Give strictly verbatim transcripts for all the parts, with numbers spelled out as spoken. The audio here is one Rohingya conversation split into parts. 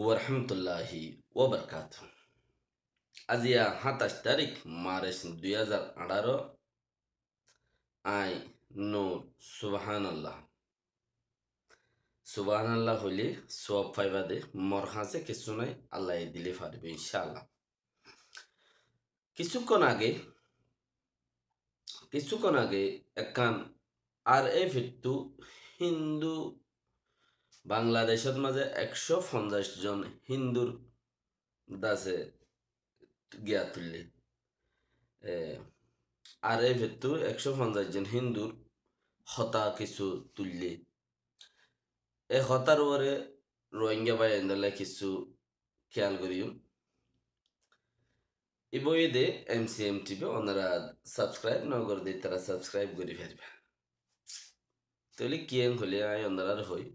warahmatulláhi wabarakátuhu. Aziya háñtaic tarík Marc dui házar añçáro. Añí Nur, subhánallah. Subhánallah hoilé suwab faiba de, mor hañsé kessú nái, Allaye dile faribó, incáallah. Kessúkkon age, kessúkkon age ekkán RFA ttu Hindu, Bangladecót mazé ekcó fonzaic zon Hindur dase giya tuillé. E, RFA ttu ekcó fonzaic zon Hindur hotá kessú tuillé. E hotár uore Rohingya báiyaindólla kessú kéyal goijjum. Ibá óiye de MCM TV, onora subscribe no gorí de, tará subscribe gorí faribá. Tóile kiyén hoilé añí onorare hoi,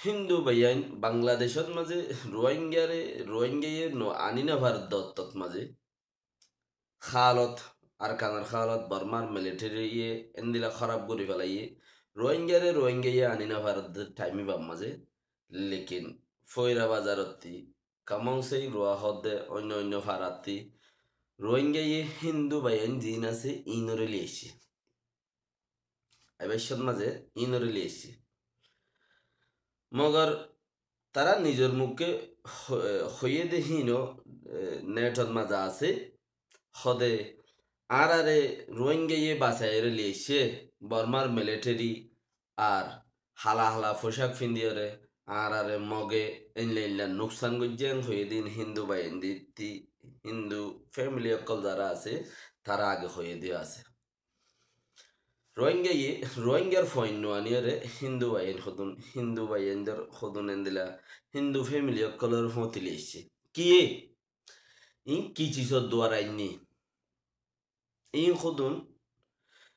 Hindu báiyain Bangladecót mazé Rohingyare, Rohingyaye no aní no faredde ottót mazé hálot, Arkanor hálot, Bormar militariye endilla hóraf gorí félaiye, Rohingyare Rohingyaye aní no faredde thaim ibár mazé, lekin Foira Bazarottí, Kamong Sei Rua hoó de oinno oinno farattí Rohingyaye Hindu báiyain ziín asé iínoré loi aiccé. Aibar cót mazé iínoré loi aiccé. Mogor tará nizor mukké ho-, e, hoiyé de híin ó, e, netot mazé asé. Hoó de añáráre Rohingyaye basaiyóre loi aiccé, Bormar militari ar hala hala focák findiyóre añáráre Moge einla einla nuksan goijjé hoiyé de híin Hindu báiyaindótti, Hindu family ókkol zará asé, tará age hoiyé de asé. Rohingyaye, Rohingyar fuain no aniyóre Hindu báiyain hodún, Hindu báiyaindór hodún endilla, Hindu family ókkolór fóti loi aiccé. Kiyé? Iín ki cizor duara ainné? Iín hodún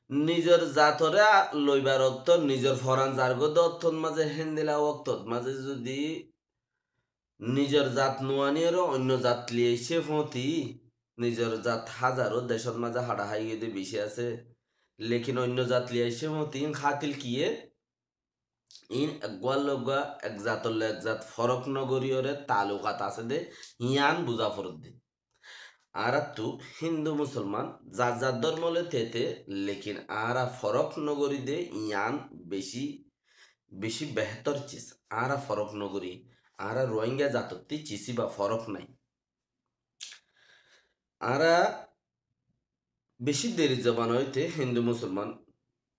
nizor zatoré a-, loibar ottót, nizor foran zargói de ottót mazé héndilla októt mazé zudi nizor zat no aniyóre oinno zat loi aiccé fóti, nizor zat házaro decót mazé haça hái giyé de bicí asé, lekin oinno zat loi aiccé fóti, iín hátil kiyé? Iín eggúar loi eggúa, ek zator loi ek zat forók no goríyoré taalukat asé de, yián buzá foredde. Añáráttu Hindu Musolman zar zar dórmo loi tete, lekin añára forók no gorí de, yián bicí, bicí behétor ciz. Añára forók no gorí, añára Rohingya zatottí ciz íba forók nái. Añára bicí deri zobana óite Hindu Musolman,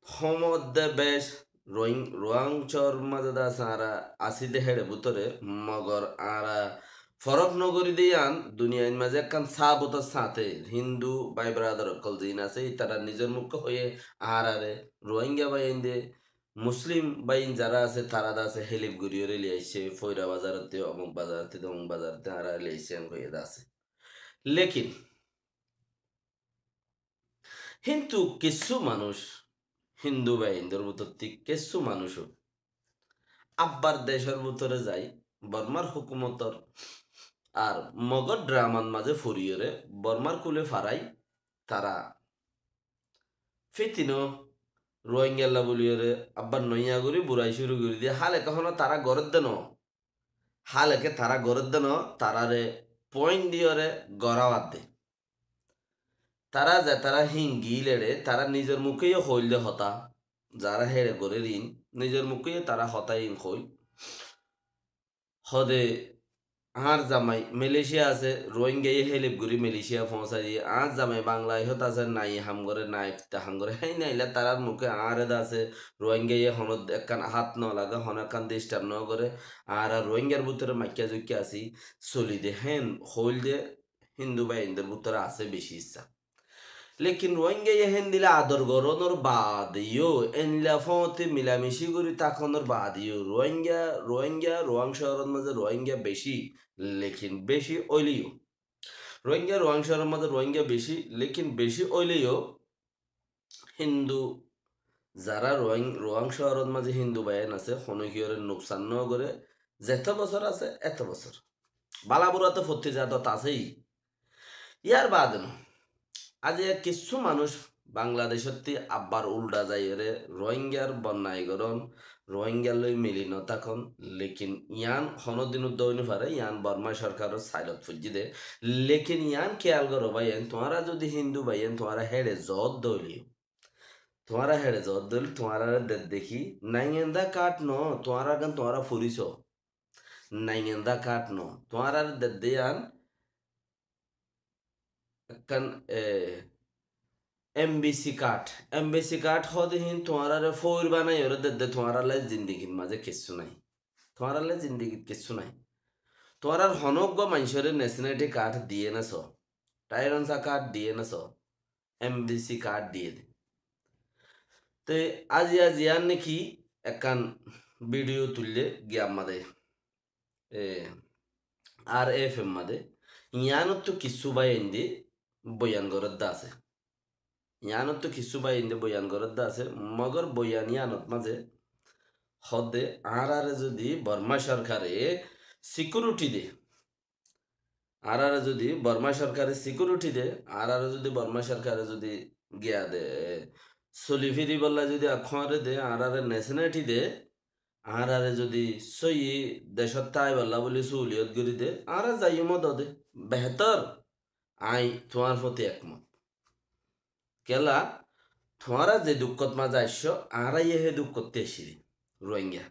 hoómot de bec Rohing-, Roang cóor mazé de asé, añára así de héçe bútore, mogor añára forók no gorí de yián duniyair mazé ekkán sábotor sáñte Hindu bái beradar ókkol ziín asé, ítara nizor mukké hoiyé añáráre Rohingya báiyain de, Muslim báiyain zará asé, tará de asé hélif goríyoré loi aiccé, Foira Bazarottí, omuk Bazarottí, tomuk Bazarottí añáráre loi aiccé, en hoiyé de asé. Lekin Kintu kissú manúic, Hindu báiyaindór bútottí kissú manúic abbar decór bútore zai, Bormar hókumotor ar Mogor dhramat mazé foriyóre Bormar kúle farai, tará fítin ó Rohingyalla buliyóre abbar noiya gorí burai cúru gorí diye. Háleke honó tará gorédde noó, háleke tará gorédde noó, taráre point diyóre goráwadde. Tará ze tará híin giíl eçe, tará nizor muké yó hoóil de hotá, zará héçe gorér iín, nizor muké yó tará hotá iín hoóil. Hode añár zamai Malaysia asé, Rohingyaye hélif gorí Malaysia foóñsai diyé, añár zamai Bangladecót asé, nai ham goré, nai fitta ham goré, héin ailá tarár muké añáre de asé, Rohingyaye honó ekkán hát no lagé, honó ekkán disturb no goré, añára Rohingyar bútore maikká zuikká así, soli de héin hoóil de, Hindu báiyaindór bútore asé bicí issá. Lekin Rohingyaye héndilla ador gorónor baade yó, éndilla fóñti milamicí gorí tákonor baade yó, Rohingya, Rohingya, Roang cóorór mazé Rohingya bicí, lekin bicí óile yó. Rohingya, Roang cóorór mazé Rohingya bicí, lekin bicí óile yó, Hindu zará Roang, Roang cóorór mazé Hindu báiyain asé, honókiyóre nuksan no goré, zeto bosór asé, eto bosór. Bála bura to fottí zadot asé. Yar baade no, aijja kissú manúic Bangladecótti abbar uldha zaiyóre Rohingyar bonnai gorón, Ruáinga loi mili no tákon, lekin yián honódin uddá ói no fare, yián Borma sorkaror sailot foijjé dé. Lekin yián kéyal goró báiyain, tuáñra zodi Hindu báiyain, tuáñra héçe zoódde óile, tuáñra héçe zoódde óile, tuáñrare dedde ki, naingenda káth no, tuáñrar gán tuáñra furiso. Naingenda káth no, tuáñrare dedde yián ekkán, e, N B C káth, N B C káth hoóde hín tuáñrare foóir banaiyóre dedde, tuáñrallá zindigir mazé kessú nái. Tuáñrallá zindigit kessú nái. Tuáñrar honó uggúa maincóre neseneti káth diyé né só, thaironsá káth diyé né só, N B C káth diyé dé. Te aziya ziyán né ki ekkán vidiyo tuillé giyam mazé, e, R F M mazé, yiánottú kissú báiyain dé boyan gorédde asé. Yiánottú kissú báiyain dé boyan gorédde asé, mogor boyan yiánot mazé hoódde, añárare zodi Borma sorkare sikiuriti dé, añárare zodi Borma sorkare sikiuriti dé, añárare zodi Borma sorkare zodi giya dé, e, soli firibálla zodi akkuáñre dé, añárare neseneti dé, añárare zodi sóiyi decót táibolla bóli suhuliyót gorí dé, añára zaiyum modode. Behétor, aññí tuáñr fóti ekmot. Kiyólla, tuáñra ze dukkót mazé aiccó, añára yó hé dukkótti aiccí dé, Ruáinga.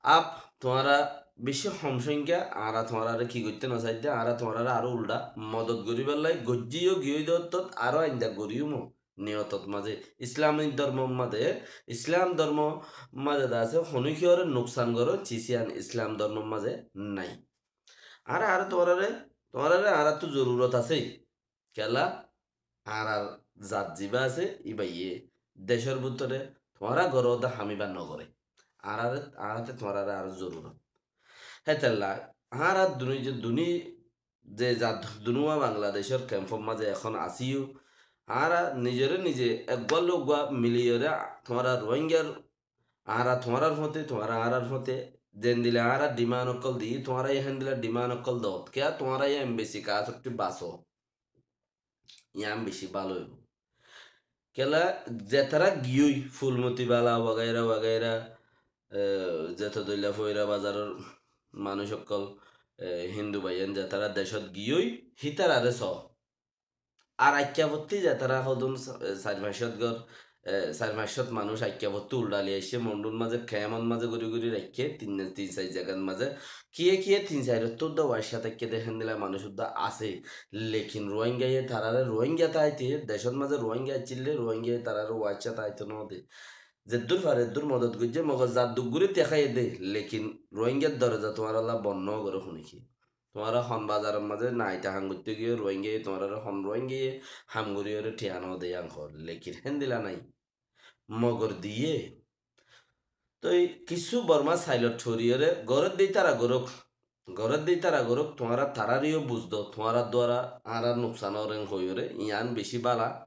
Ap, tuáñra beci hom songga, añára tuáñrare ki goitté no saidde, añára tuáñrare aró uldha modot goríballá goijjí yó giyói dé ottót, aró ainda goríyum. Niyotot mazé, Islam dormor mazé, Islam dormor mazé de asé, honókiyóre nuksan gorón, cisiyán Islam dormor mazé nái. Añára, añára tuáñrare, tuáñrare añárattú zorurot asé. Kiyólla, añárar zat zibá asé, íbaye decór bútore tuáñra goró de ham íba nogoré. Añárare, añárattú tuáñrare aró zorurot. Hétolla, añára duni, duni ze zat dunúa Bangladecór kemfor mazé ehón asíyo, añára nizoré nize eggúar loi eggúa miliyóre tuáñra Ruáingar, añára tuáñrar fóte, tuáñra añárar fóte, zendila añára dhimán ókkol di, tuáñra yó héndila dhimán ókkol doót. Kiyá tuáñra yó embesi kaásottú basó. Yián beci bála óibo. Kiyólla zetará giyói, Fulmoti Bala wagaira wagaira, e, zeto dóilla Foira Bazaror manúic ókkol, e, Hindu báiyain zetará decót giyói, hítararé só. Ar aikkafottí zetará hodún sa-, e, sair fañscót gór, e, sair fañscót manúic aikkafottí uldhali aiccé, Mondhur mazé, kemot mazé gorí gorí raikké, tin, tin sair zagat mazé, kiyé kiyé tin sairottú uddá waiccá táikke dé héndila manúic uddá asé. Lekin Ruáingaye tarare Ruáinga táite, decót mazé Ruáinga accíle Ruáingaye tarare waiccá táito no de. Zeddúr fare eddúr modot goijjé, mogor zat duk gorí deháiye dé, lekin Ruáingar doroza tuáñrallá bon no goré honókiye. Tuáñra hon bazaror mazé nai tahán goitté giyé Ruáingaye tuáñrare hon Ruáingaye ham goríyore thiañ no de yían hoó, lekin héndila nái. Mogor diyé. Toi kissú Bormá sailot foriyóre gorédde ítara gorók, gorédde ítara gorók, tuáñra taráre yó buz do, tuáñrar duara añárar nuksan ór en hoiyóre, yián bicí bála.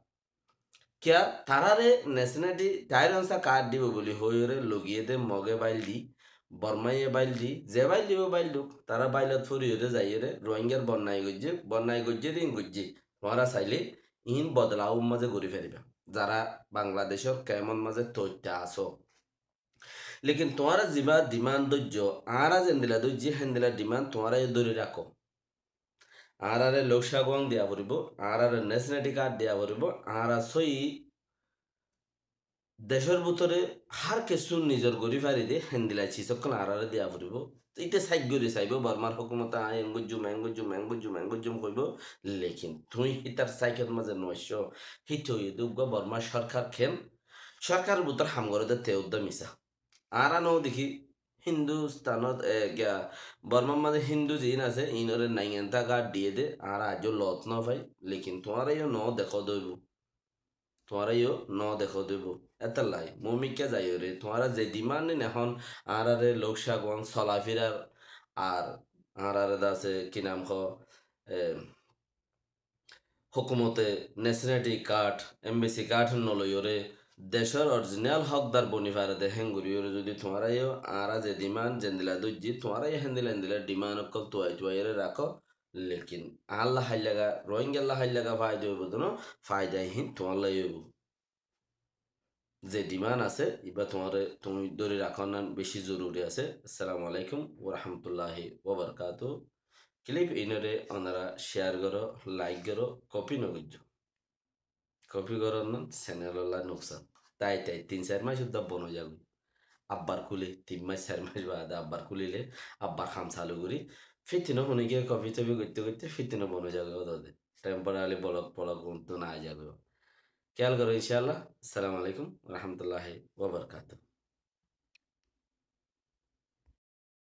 Kiyá taráre neseneti thaironsá kaád dibo buli hoiyóre logiyé dé Mogé bail di, Bormáye bail di, ze bail dibo bail duk, tará bailot foriyóre zaiyóre Ruáingar bonnai goijjé, bonnai goijjé dé in goijjé. Tuáñra sailé iín bodola óur mazé gorí faribá. Zará Bangladecór kemor mazé toitta asó. Lekin tuáñra zibá dhimán dóijjo, añára zendila dóijji héndila dhimán tuáñra yó dóri rakó. Añárare Loukcá Guáñ diya foribó, añárare neseneti kaád diya foribó, añára sóiyi decór bútore hár kessú nizor gorí fari dé, héndila cis ókkol añárare diya foribó. Íte sáik gorí saibó, Bormár hókumote aññí en goijjum, en goijjum, en goijjum, en goijjum hoibó. Lekin tuñí hítar sáikot mazé no aiccó, híte óiye dé uggúa Bormár sórkar ken, sórkaror bútore ham goré dé te uddá misá. Añára no dekí Hindustanot, e, giya, Bormár mazé Hindu ziín asé, iínoré naingenta kaád diyé dé, añára aijjó loot no fai, lekin tuáñra yó no dekó dé óibo. Tuáñra yó no dekó dé óibo. Étallai, mumikká zaiyóre, tuáñra ze dhimán nin ehón, añárare Loukcá Guáñ solafirar, ar añárare de asé, ki nam hoó, e, hókumote neseneti kaád, embesi kaád no loiyóre, decór orijinal hókdar boni fare dé héen goríyore zodi tuáñra yó añára ze dhimán zendila dóijji, tuáñra yó héndila héndila dhimán ókkol tuai tuaiyóre rakó. Lekin añálla háillaga, Ruáingalla háillaga faida óibo dé no, faida hín tuáñlla yó óibo. ze demand asé, ibá tuáñre, tuñí dóri rakón nan beci zoruri asé. Assalamu alaikum wa rahmatullahi wa barakatuhu. Clip inóre onora share goró, like goró, copy no goijjó. Copy goron nan channel ola nuksan. Tai tai tin sair mac udda bon ói zagói. Abbar kúli, tin mac sair mac baade abbar kúlile, abbar ham salu gorí. Fitina hone giyé copy topi goitte goitte fitina bon ói zagói ódode. Temporarily block, block untu nai zagói. Kiyal goró inshallah. Assalamu alaikum wa rahmatullahi wa barakatuhu.